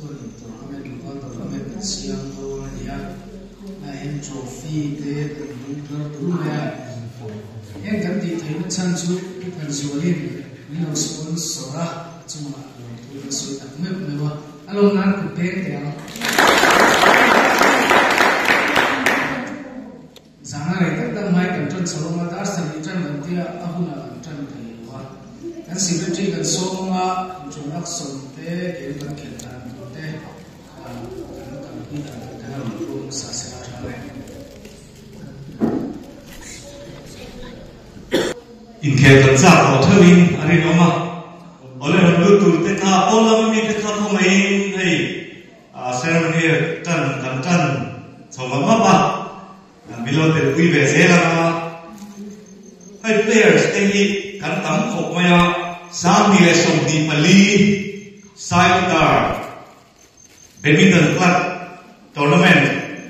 Chuanin tournament local tournament kan siam dawn a ni a, tunah hian trophy te kan hmang tlar dul mai a. Heng kan tih theihna chhan chu Pu Thanzualin min lo sponsor a, a chungah lawmthu kan sawi tak meuh meuh a, a lawm nan kut peng teh ang. Zana rei tak tak mai kan tan chho ang a, dar sarih tan kan tia a hunah kan tan thei lo a. Kan secretary kan sawm ang a, introduction te, game kan khelh dan tur te, kan kalpui dan tur te kha rawn puang hmasa se la tha mai. Inkhel kan chak tawh theuhin a rinawm a, awle rawn lut tur te kha pawn lama mite kha khawngaihin hei Ceremony tan kan tan chho map map a, min lo telpui ve zel ang a, hei players te hi kan tam khawp mai a, 2024 Sailutar Badminton Club Tournament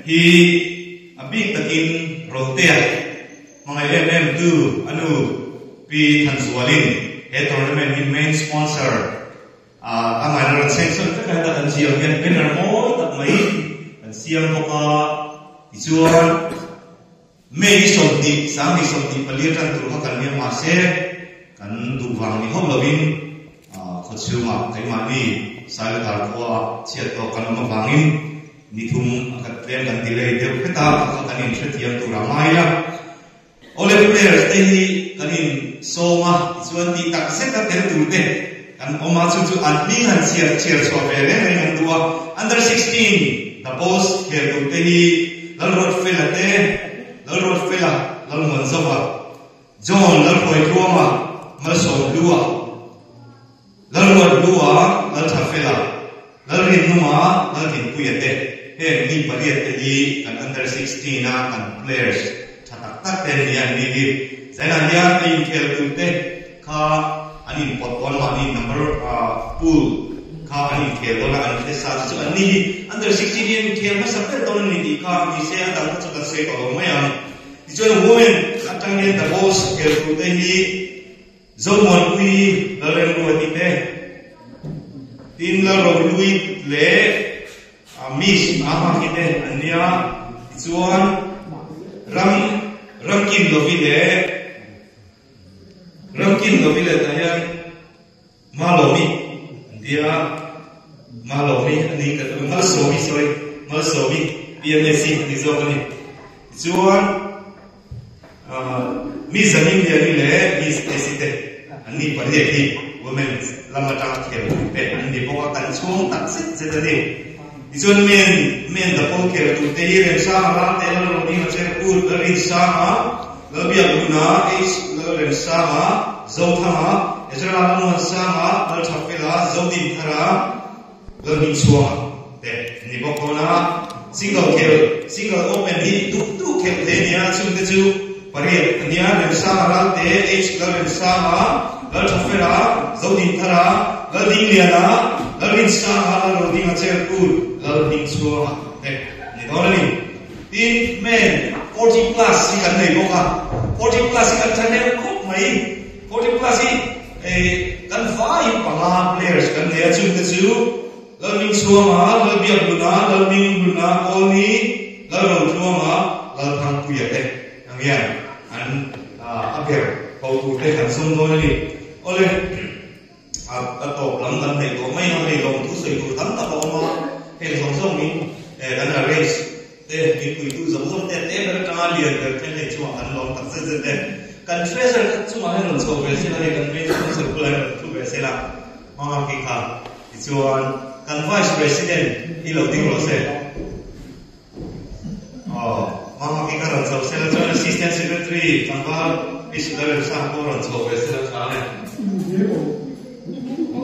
hi a bik takin Rotea hmangaih em em tu a nu Pi Thanzualin he tournament hi main sponsor A ngaina rawn chheng sawn vek a, heta kan ziah hian banner mawi tak mai kan siam bawk a, tichuan May 20, 2024 atan tur kha kan nia mahse kan duh vang ni hauh lovin khawchhungah keimahni Sailatar khua chhiat tawk kan awm avangin ni thum a khat tlem kan delay deuh hret a, kha kan inhrethiam tur a ngai a. Awle players te hi kan in sawm a, tichuan tih tak zet a tel tur te kan awm a, chu chu an hming han chhiar chhiar chhuah ve reng reng an duh a. Under 16 the boss khel tur te hi Lalruatfela te, Lalruatfela, Lalmuanzova, John Lalhruaitluanga, Malsawmhlua, Lalruathlua, Lalthafela, Lalrinnunga, Lalrinpuia te, heng mi pariat te hi kan under 16 a kan players tha tak tak te an ni a, an ni hi zainah hian a inkhel tur te kha an inpawt dawn mahni number pool kha an inkhel dawn a, an hre sa chu chu an ni hi under 16 hi an inkhel hmasa ber dawn a ni tih kha ni se a dang kha chu kan sawi tawh lo mai ang. Tichuan women atang hian the host khel tur te hi Zomuanpui Lalremruati te, tin Lalrohlui leh Miss Ahmaki te an nia. Tichuan ram Ramkin Lovi leh Ramkin Lovi leh tah hian Malawmi an tia, Malawmi a ni ka Malsawmi sorry Malsawmi PMAC a ni zawk a ni. Tichuan Mi Zanin Liani leh Miss Esi te an ni pariat hi Women's lam atanga khel tur te an ni bawk a, kan chhung tak zet zet a ni. Tichuan men men dapol khel tur te hi Remsanga Rante, Lalrohminga Cherput, Lalrinsanga, Lalbiakhluna, H Lalremsanga, Zothanga, Ezra Lalmuansanga, Lalthafela, Zodinthara, Lalhmingchhuanga te an ni bawk dawn a, single khel, single open hi duh duh khelh thei a ni a, chungte chu pariat a nia, Remsanga Ralte, H Lalremsanga, Lalthafera, Zodinthara, Laldingliana, Lalrinsanga, Lalrodinga Cherput, Lalhmingchhuanga te an ni dawn a ni. Tin, men 40 plus hi kan nei bawk a, 40 plus hi kan thahnem khawp mai. 40 plus hi kan vaiin panga players kan nei a, chungte chu Lalhmingchhuanga, Lalbiakhluna, Lalhminghluna, Kawlni, Lalrotluanga, Lalthangpuia te ang hian an a ber ho turte kan zawng dawn a ni. Awle, a tawp lam kan hnaih tawh mai a, hei lawmthu sawi tur tam tak a awm a, heng zawng zawngin kan arrange Te, mipuitu zawng zawng te, te ber atanga lian ber te hei chungah kan lawm tak zet zet e. Kan treasure kha chungah hian rawn chho ve sela, hei kan main sponsor bulah hian rawn thu ve sela, hmanga khi kha. Tichuan, kan vice president hi lo ding rawh se. Aw, hmanga khi kha rawn chho sela, chuan assistant secretary tlangval Pi Sudaremsang pawh rawn chho ve sela tha le.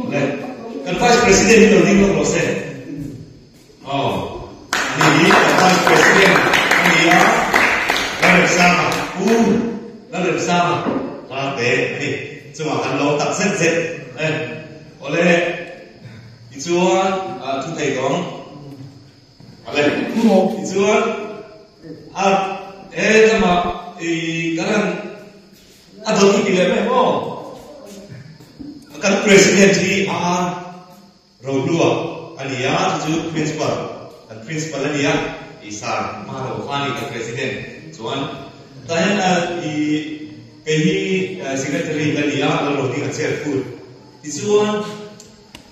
Le, kan vice president hi lo ding lawk rawh se. Aw, ani hi kan Vice President a ni a, Lalremsanga, Pu Lalremsanga Varte a ni. Chungah kan lawm tak zet zet e. Awle, tichuan thu thei tawng. Awle, tichuan a he lamah i kan han a dawt i ti leh mai maw? Kan President hi a Rohlua a ni a, chu chu Principal, kan Principal a ni a, i Sir hma lo kha a ni kan President chuan tah hian i kei hi Secretary ka ni a, Lalrodinga chair phut tichuan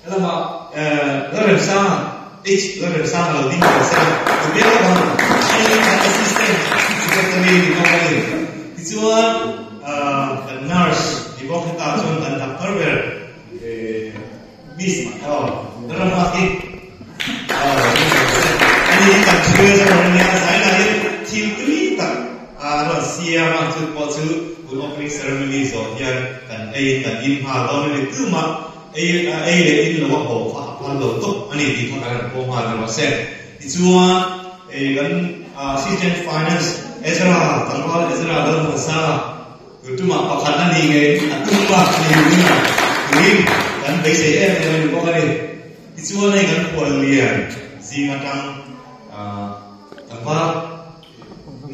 Helamah Lalremsanga, H. Lalremsanga lo ding ve se, tu bial avang hi kan Assistant Secretary ni bawk a ni. Tichuan kan Nurse ni bawk hetah chuan kan Doctor ber Miss Lalramnghaki lo ding ve se. Ani hi kan Treasurer a nia, zainah hian thil tui tak a rawn siam a, chu pawh chu kun opening ceremony zawh hian kan eiin kan in nghal dawn a ni. Tumah Ei ei leh in lo a haw kha a phal lo tawp a ni tih kha kan han pawm nghal emaw se. Tichuan ei kan Assistant Finance Ezra tlangval Ezra Lalmuansanga tun tumah pakhat a ni ngei a tum bak a ni tuna turin kan beisei em em a ni bawk a ni. Tichuan hei kan khual lian zing atang tlangval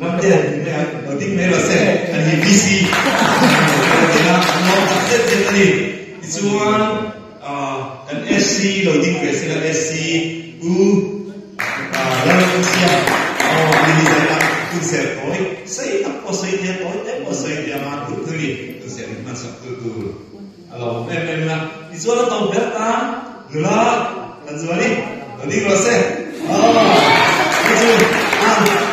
Ramte an ding mai ang, lo ding mai rawh se, an hi VC a an lawm tak zet zet a ni. Tichuan kan SC lo ding ve se la SC Pu Lalremsia aw ani hi zai tak hun ser tawi sei tak pawh sawi thei a tawi te pawh sawi thei a man tur thil ni hun ser min hman sak tu tur a lo awm em em a. Tichuan a to ber tan nula kan zual i lo ding rawh se. Aw chu a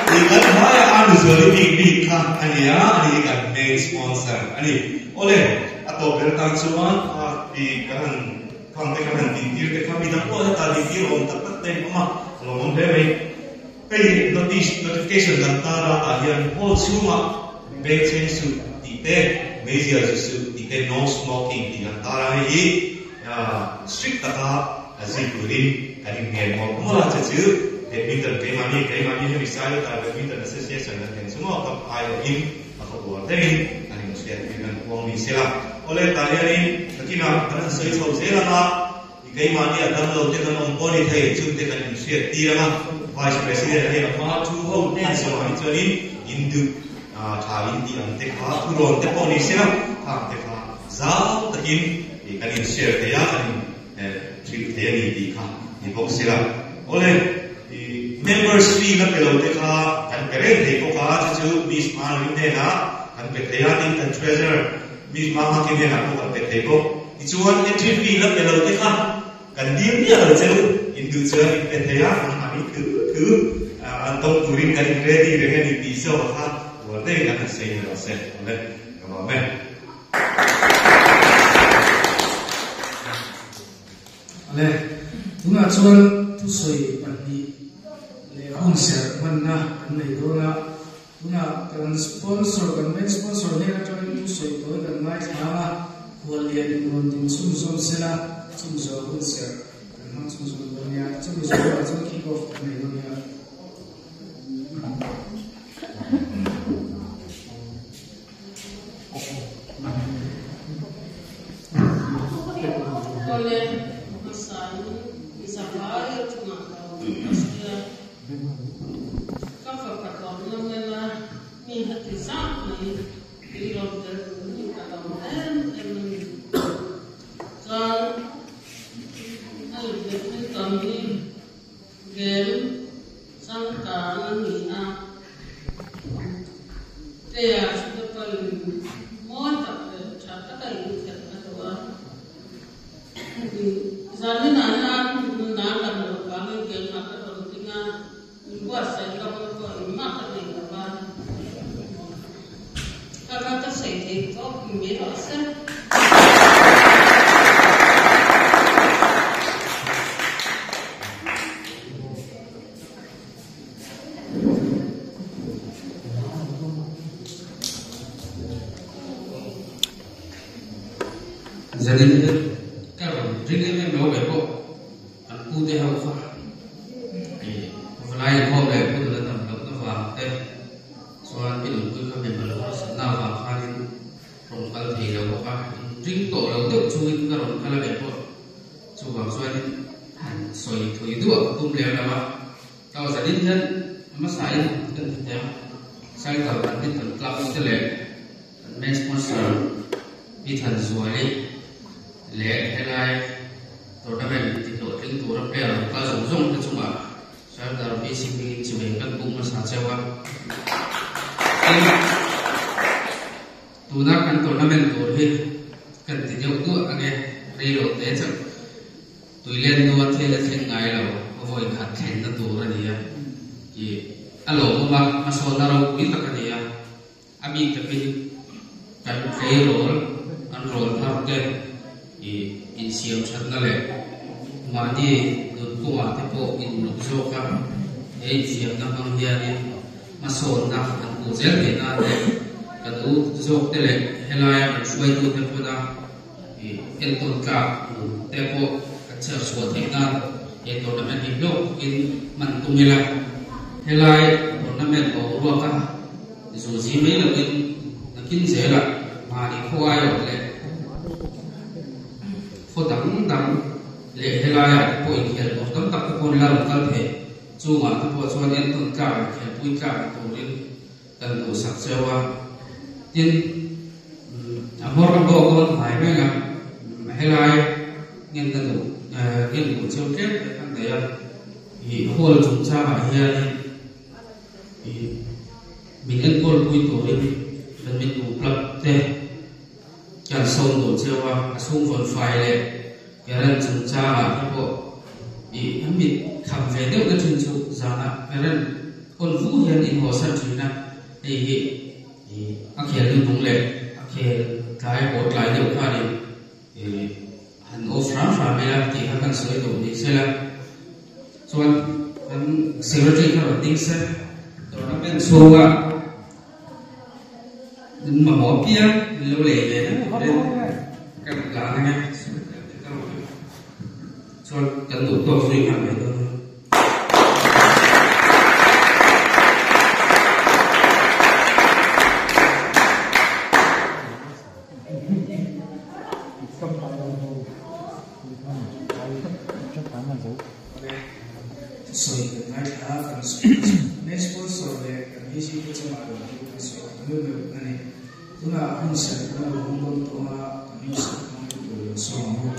i kan hmaia a nu zual i bik bik kha a nia a ni kan main sponsor a ni. Awle a to ber tan chuan a i kan han khang te kan han tih tir te kha midang pawh hetah tih tir awm tak tak te awm a a lo awm hle mai. Hei notice notification kan tar a tah hian hall chhungah beng cheng suh tih te meizial zu suh tih te no smoking tih kan tar a hei hi strict taka zui turin kan inngen mawlh mawlh a che chu badminton keimahni keimahni hemi Sailota Badminton Association kan thlen chu maw cup aiawhin a khawpuar deuhin an inhriat tir kan puang ni sela awle tah hianin nakinah kan han sawi chho zel anga I keimahni a dam lo te kan awm pawh ni thei, chungte kan inhriat tir ang a, Vice President hian a hma thu ho hnen sawmah hi chuanin in duh tha in tih ang te kha thurawn te pawh ni sela, khang te kha zau takin kan in share thei a, kan in hrilh thei a ni tih kha ni bawk sela. Awle, i members fee la pe lo te kha kan pe reng thei bawk a, chu chu Miss Hmanrin hnenah kan pe thei a, tin kan Treasurer Miss Hmangaki hnenah pawh kan pe thei bawk. Tichuan, entry fee la pe lo te kha kan dil miah lo cheu, in duh chuan in pe thei a, an mahni thu thu an tawng turin kan in ready reng a ni tih zawk kha uar deuhin an han sawi ni rawh se. Awle, ka lawm e. Awle, tunah chuan thusawi pahnih leh hunserh hmanna kan nei dawn a. Tunah kan sponsor, kan main sponsor hnen atangin thusawi tawi kan ngaithla a, khuallian in rawn din chhunzawm sela, chhunzawm hun serh kan hmang chhunzawm dawn nia, chumi zawhah chuan kick off kan nei dawn nia. Awle, hmasain Zahai chungah ka awm a sawi a. Ka fapa tlawmna mela mi heti zat mai tui rawn tel tur hi ka lo em em a ni. Chuan hei badminton hi game changkang a ni a, players te pawhin mawi tak leh tha taka inkhelh a duh a. Zaninah hian nunah lam loh vangin keimah ka rawn ding a, min buatsaih lawk na pawh engmah ka nei lo va, ka va ka sawi thei tawp mai rawh se. Zanin hi ka rawn ring em em lo ve pawh kan pu te ho kha ih valai inkhawm leh hun la tam loh na vang te chuan i nunpui kha mimal harsatna avang khanin rawn kal thei lo bawk a, in ring tawh lo deuh chungin ka rawn kal a ve pawh chuvang chuanin han sawi thui duah ka tum lem lo a. Tau zanin hian hmasain kan ti teh a, Cycle Badminton Club te leh kan main sponsor Pi Thanzuali leh helai tournament ti hlawhtling. hlawhtling tura player lo kal zawng zawng te chungah Sardar VC hmingin chivei kan buk hmasa cheu a. Tin, tuna kan tournament tur hi kan ti deuh duah ange, rei lo te chauh. Tuilen nua thil a thleng ngai lo, a vawi khat thlenna tur a ni a, tih a lawmawm a, hmasawnna ropui tak a ni a. A bik takin kan tleirawl an rawl thar te ih insiam thatna leh mahni nun kawngah te pawh inuluk zawk a, he infiamna hmang hianin hmasawnna an hmuh zel theih nan leh kan u zawk te leh helaia kan hruaitute pawna ih entawn tlak nun te pawh kan chhiar chhuah theih nan he tournament hi hlawk takin hman tum ila helai tournament boruaka Zuzi mai loin nakin zelah mahni khaw aiawh leh khaw dang dang leh helaiah te pawh inkhel tur tam tak te pawh an la rawn kal thei. Chungah te pawh chuan entawn tlak leh khelpui tlak ni turin kan duhsak cheu a. Tin, a hmawr ka bawk dawn hnai reng a, helai ngenna duh ngen duh cheu tlem te kan nei a. Ih hall chungchangah hianin Ih min enkawl pui turin badminton club te kan sawm duh cheu a, a chhung vawn fai leh current chungchangah te pawh ih an mit kham ve deuh na thin chu zanah current on vu hian in haw san thin a, hei hi ih a khel hnung leh a khel tlai haw tlai deuh khanin ih han off hram hram ila tih kha kan sawi duh ni sela. Chuan kan secretary kha rawn ding se, tournament chhunga min mamawh apiang min lo lei ve na turin ka rawn lan ang e. Chuan kan duh tawk zui nghal mai dawn a. Thusawi kan ngaithla a, kan main sponsor leh kan VC te chungah rawn thu kan sawi tak meuh meuh a ni. Tunah hun serh kan lo hmang dawn tawh a, kan hun serh hmang tu tur lo sawm ang u.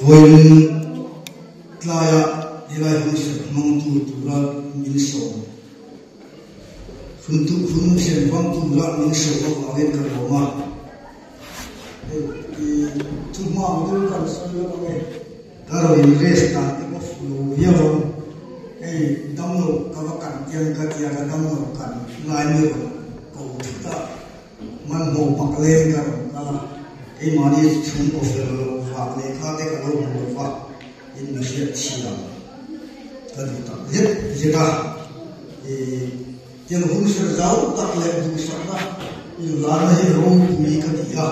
Vawiin tlaia helai hun serh hmangtu tura min sawm. Hun hun serh hmangtu tura min sawm avangin ka lawm a. Hei thu hma ang deuh kan sawi lawk ang e. Ka rawn in rest dan te pawh fuh lo viau ang. Hei damlo ka va kan tiang ka tia ka damlo kan lai mi rawn ko thut a. Hmanhmawh pak leng ka rawn kal a, keimahni chhungkaw fel lo vak leh kha te ka lo hmu lo va, in mi hriat chhiam ka duh tak zet zet a. I tiang hun ser zau tak leh duhsakna inlarna hi ropui ka ti a,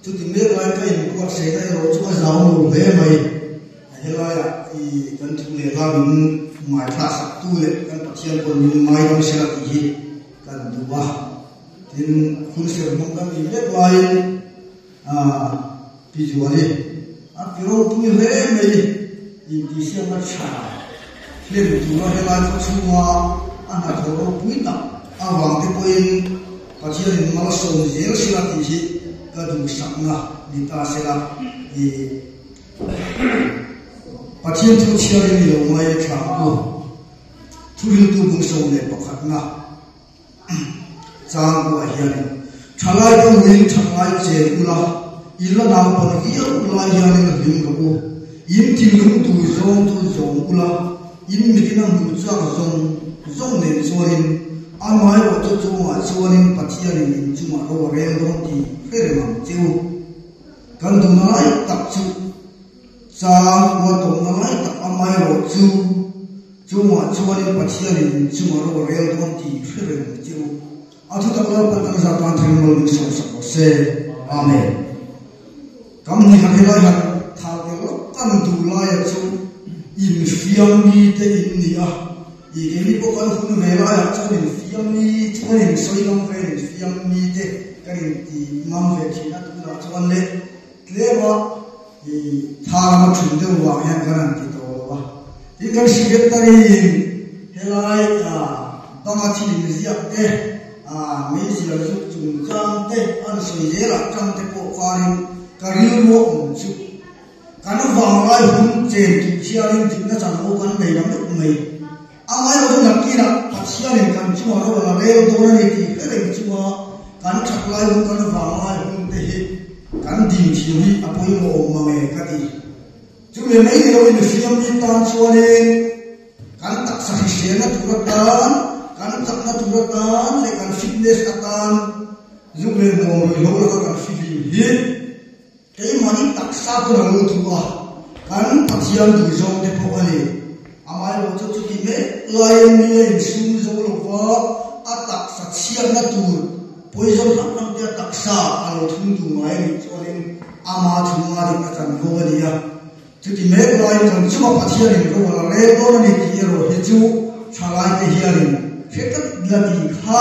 chuti mek lai ka inbuatsaihna erawh chu a zau lo hle mai. Helaiah i kan thu leh hla min ngaithlahsaktu leh kan Pathian pawn min ngaidam sela tih hi kan duh a. Tin, hun serhmang kan nih mek laiin Pi Zuali a ti ropui hle mai, intihsiakna tha hlen tura helai khaw chhunga a hnathawh ropui tak avang te pawhin Pathianin malsawm zel sela tih hi ka duhsakna ni ta sela i Pathian chu chhiarin i lo ngai thla ang u. Thuriltu 11na. Chang buah hianin thalai te uin thalai chen ula, i la naupan viau lai hianin hlim rawh u. In thinlung tu zawng chu zawng ula, in mitin a hmuh chak zawng zawng nen chuanin amaherawh chu chungah chuanin Pathianin in chungah ro a rel dawn tih hre reng ang che u. Kan duhna lai tak chu chang kua tawpna lai tak amaherawh chu Chungah chuanin Pathianin in chunga ro a rel dawn tih hre reng ang che u. A thutak Lalpan kan zah tan thei mawl min sawmsak rawh se. Amen. Kam hnih han helai han thal tel lawk kan duh laia chu infiam mi te in ni a, i keini pawh kan hun ve laiah chuan infiam mi chu kan insawi ngam ve, infiam mi te kan inti ngam ve thin a, tunah chuan le tlema I tha lama thin deuh vang hian kan han ti tawh lo a. Tin kan secretary in helai Banga thil inziak te, meizial zuk chungchang te an sawi zelah tang te pawh karin ka rilru a awm chu. Kan vanglai hun chen tih hianin dikna chanvo kan nei la meuh mai. A ngai lo chu nakinah Pathianin kan chungah ro a la rel dawn a ni tih hre reng chunga kan thatlai hun kan vanglai hun te hi kan din thiam hi a pawimawh awm mange ka ti. Chumi mai ni loin mihriam mi tan chuanin kan taksa hriselna tur atan, kan chakna tur atan leh kan fitness atan zuk leh nuam ruihhlo laka kan fihlim hi Keimahni taksa pawn a lo duh a, kan Pathian duh zawng te pawh a ni. Amaherawh chu chuti mek laiin mi a insum zo lo va, a taksa chhiatna tur poison hrang hrang te a taksa a lo thun duh ngai a nih chuanin ama chhunga dik a chanvo a ni a. Chuti mek laiin kan chunga Pathianin ro a la rel dawn a ni tih erawh hi chu thalaite hianin hre tlat la tih kha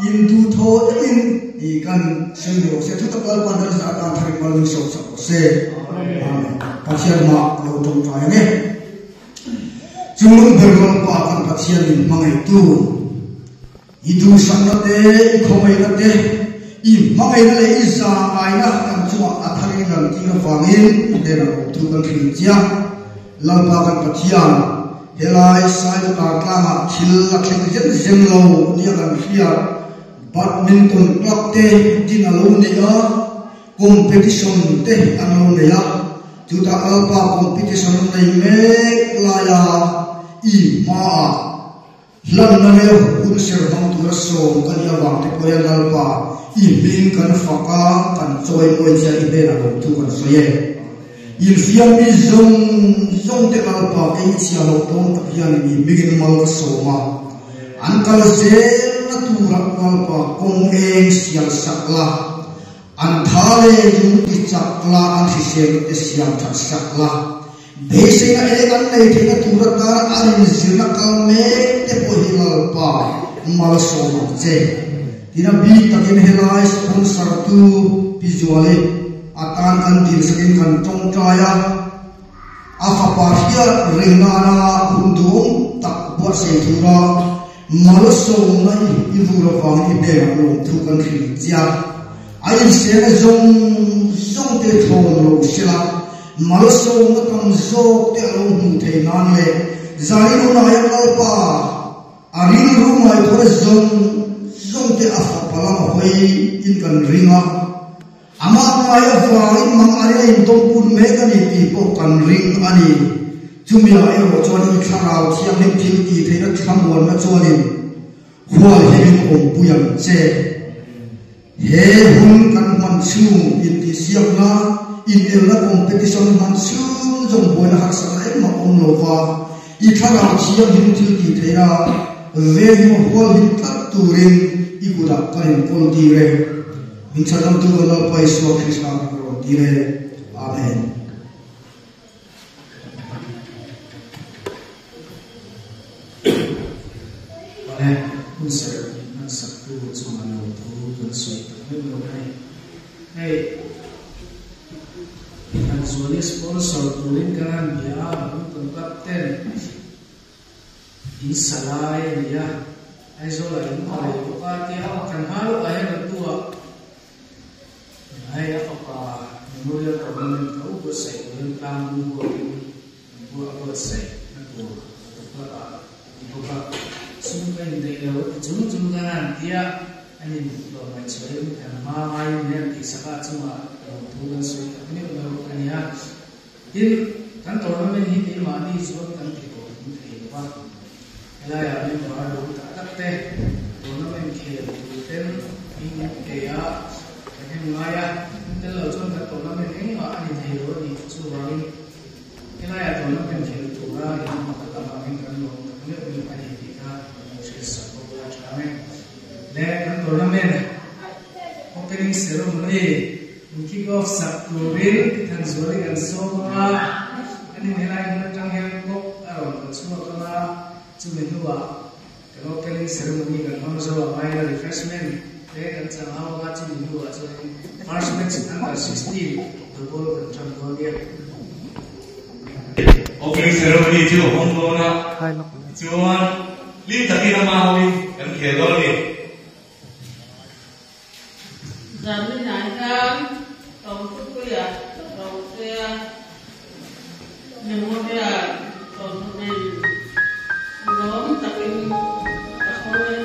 induhthaw deuhin i kan sawi ni rawh se. Thutak Lalpa dan zah atan tharin mal min sawm sak rawh se. Amen. Pathian mah ka lo tawngtai ang e. Chunglung ber Lalpa kan Pathian min hmangaihtu. I duhsakna te, i khawngaihna te, i hmangaihna leh i zahngaihna kan chungah a tharin lan tir avangin i hnenah awmthu kan hrilh che a. Lalpa kan Pathian, helai Sailukar tlangah thil a thleng zen zen lo nia kan hriat, Badminton club te din a lo ni a, competition te an lo nei a, chutah Lalpa competition an nei mek laia i hmaah, Hlanna leh hun ser hmang tura sawm ka nih avang te pawh hian Lalpa, i hming kan fak a, kan chawi mawi che a, i hnenah lawmthu kan sawi e. Infiam mi zawng zawng te Lalpa, kei i chhia hlauh dawn tak hian i hmingin mal ka sawm a, an kal zelna turah Lalpa kawng eng sial sak la, an tha leh lung ti chak la, an hriselna te siam that sak la. Beiseina eng an nei theihna tur atana an inzirna kal mek te pawh hi Lalpa malsawm ang che. Tina bik takin helai sponsor tu Pi Zuali atan kan dilsakin kan tawngtai a, a fapa hriat reng nana hun duhawm tak buatsaih tura malsawmna i vur avangin i hnenah lawmthu kan hrilh che a. A insehna zawng zawng te thlawn lo sela, malsawmna tam zawk te a lo hmuh theih nan leh zai runaia Lalpa a rilru ngaihtuahna zawng zawng te a fapa lama hawi in kan ring a, amah ngai avangin mang arin a intawmpun mek a ni tih pawh kan ring a ni. Chumi-ah erawh chuan i thlarau thianghlim thil tih theihna thlamuanna chuanin Hual hi min awmpui ang che. He hun kan hman chhung intihsiakna, inelna competition hman chhung zawng buaina harsatna engmah awm lo va, i thlarau thianghlim thil tih theihna venghima hual him tlat turin i kutah kan inkawl tir e. Min chhandamtu kan Lalpa Isua Krista min rawn tir e. Amen. Awle, hun serh min hman sak tu chungah lo thu kan sawi tak meuh lo a ni. Hei, Thanzuali sponsor turin kan han bia a, Badminton Club ten in sa lai a ni a, Aizawlah in ka lei bawk a, tia kan hma lawkah hian kan tu ah Hei a fapa Memorial Tournament tho buatsaih turin tlang lung huapin an bua a buatsaih na tur a tuk lak ah a ti bawk a. Sum ka indaih lo a ti chung chung khan a han ti a, an in tlawmngaih chhuahin kan hma ngaiin min han tihsak a, a chungah lawmthu kan sawi tak meuh meuh a ni a. Tin, kan tournament hi keimahni chuan kan ti tawh thung thei lo va, helaiah member lo tak tak te tournament khel tur ten hming pe a kan hem ngai a, an tel lo chuan kan tournament engmah a ni thei lo a ni. Chuvangin helaiah tournament khel tura inhmakat avangin kan lawm tak meuh meuh a ni tih kha kan lo hriatsak bawk ula tha ang e. Le kan tournament opening ceremony In kick off sak turin Thanzuali kan sawm a, an inhelai hmun atang hian kawk a rawn kal chhuak ang a, chumi hnuah kan opening ceremony kan hmang zo ang aia refreshment te kan chang hau ang a, chumi hnuah chuanin first match under 16 football kan tan dawn nia. Opening ceremony chu a hawng dawn a, tichuan hlim takin ama hoin kan. khel dawn a ni. Zaninah hian Tawngtupuia Rotea Memorial Tournament lawm takin ka haw e.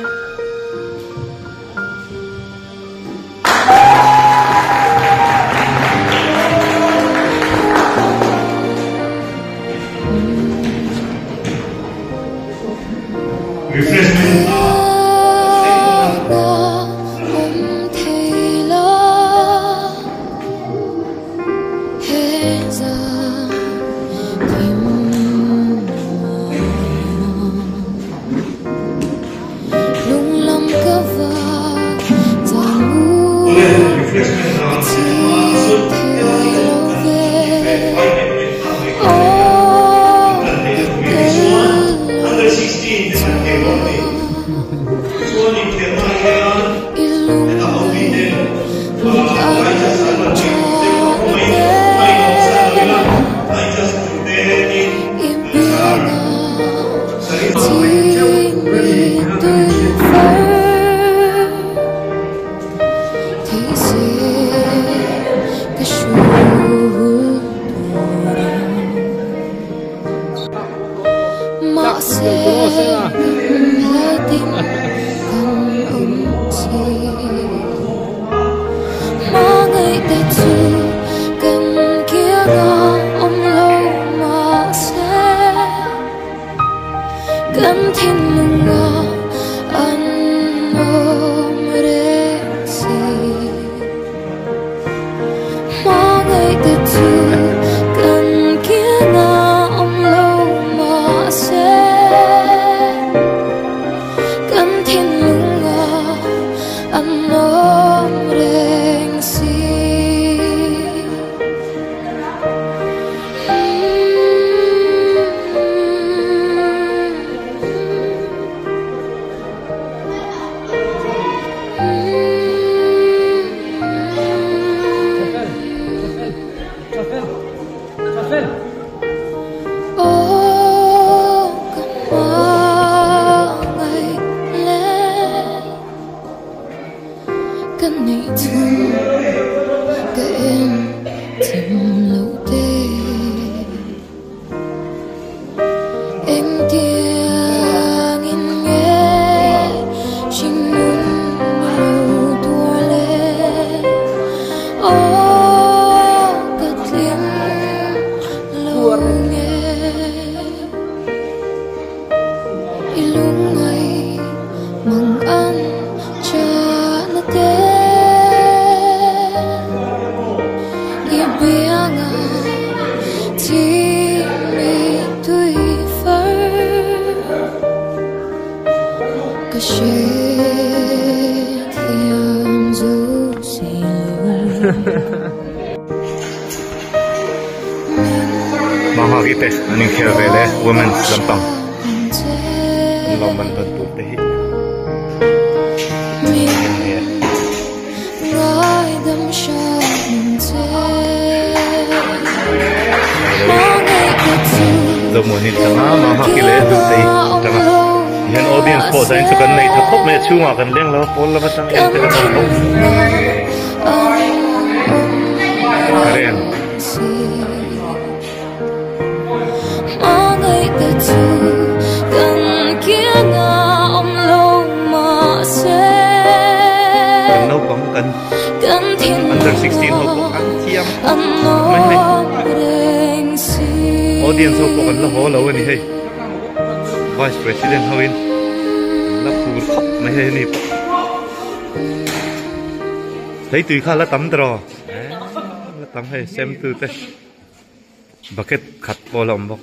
Refreshment a thleng dawn a. Awle, refreshment a thleng dawn a, tichuan helai hi kan kan tih ve fai mai mai phak mai kan nei a, kan tan theihna turin tichuan under 16 te kan khel dawn a ni. Tichuan inkhelhna ah hian heta ho mi ten Righteous an rawn nei tur te pawh khawngaihin ngaihawm san lo ila Righteous tur te in sir Mahagi te an inkhel ve le women's lampang an lo man dawn tur te hi Zomuanin tanga Mahagi leh Duhtei tanga hian audience pawh zain chu kan nei tha khawp mai a chhungah kan leng lo a pawl lama tang en te kan awm bawk Karen. Kan naupang kan under 16 ho pawh an thiam khawp mai hei audience ho pawh kan la haw lo a ni hei vice president ho in an la phur khawp mai hei ani pawh thei tui kha la tam tawh la tam hei sem tu te. Bucket khat pawh a la awm bawk.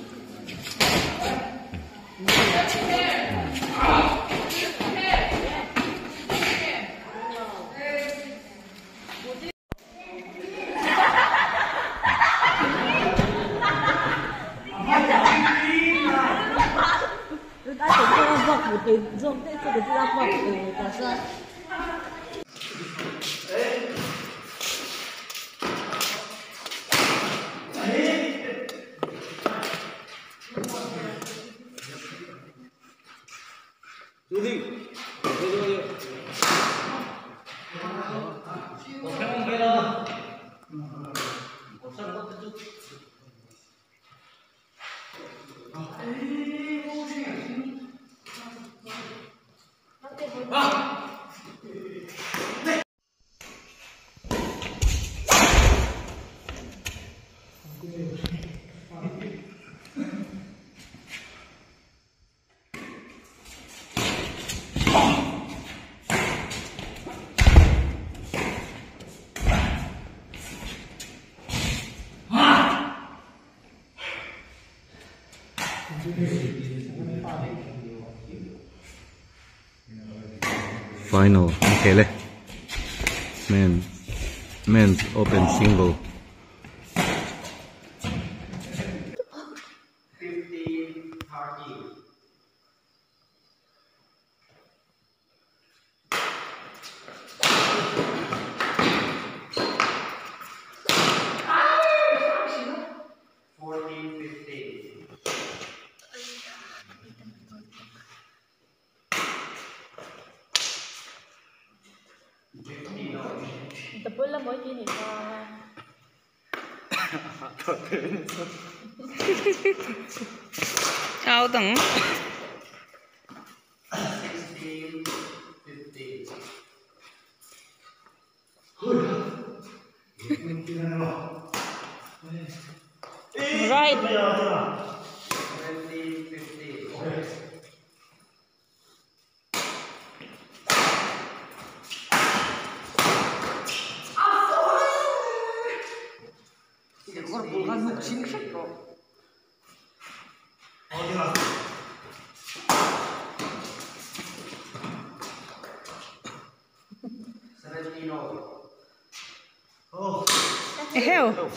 Final an khel e men men's open single. 稍等。Right. Heo.